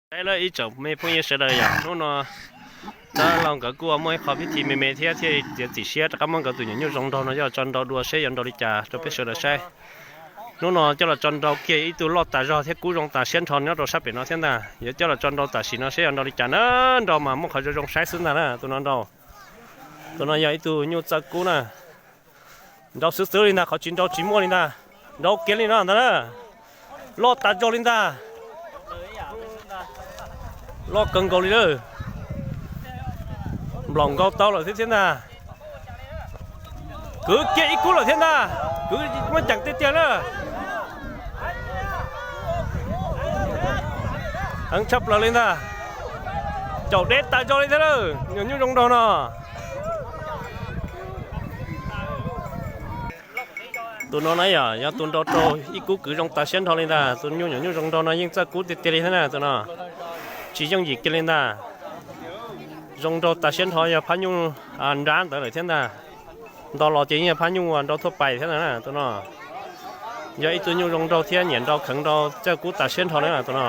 Saib lawm ib tsoom me phooj ywg sawv daws, yog hnub no Dab Laug nkawd kuj muaj ib qho pib thi me me thiab thiaj txiav txim siab rov qab muab nkawd tus nyuam nyuj zoo nraug no coj los tso nrau dua seb yuav nrau li cas rau peb sawv daws saib. Hnub no coj los tso nrau kiag ib tug loj tas zog thiab kub zoo tas siab nrho nyob rau sab pem no thiab ntag. Yuav coj los tso nrau tam sim no seb yuav nrau li cas na. Nrau mas muaj qhov zoo zoo saib xwb ntag na. Tus no nrau, tus no yog ib tug nyuj txawj kub na. Nrau xwb xwb li ntag, qhov tsis nrau tsis muaj li ntag. Nrau kiag li no ntag na. Loj tas zog li ntag. Loj kawg nkaus li lawm. Nplaum nkaus tau lawm thiab thiab ntag. Kwv kiag ib kub lawm thiab ntag. Kwv muab ceem tiag tiag na. Heev tshaj plaws li ntag. Caum deb tas zog li thiab lawm, nyuam nyuj zoo nraug no. Tus no na yog, yog tus nrau rau ib kub kwv zoo tas siab nrho li ntag. Tus nyuj nyuam nyuj zoo nraug no yeej txawj kub tiag tiag li thiab na tus no. Tsis yooj yim kiag li ntag. Zoo nraug tas siab nrho, yog phab nyuj nrab ntawd lawm thiab ntag. Nto los ces yeej yog phab nyuj uas nrau thuaj pais thiab ntag na tus no. Yog ib tug nyuj zoo nraug thiab nyiam nrau kheev nrau txawj kub tas siab nrho na tus no.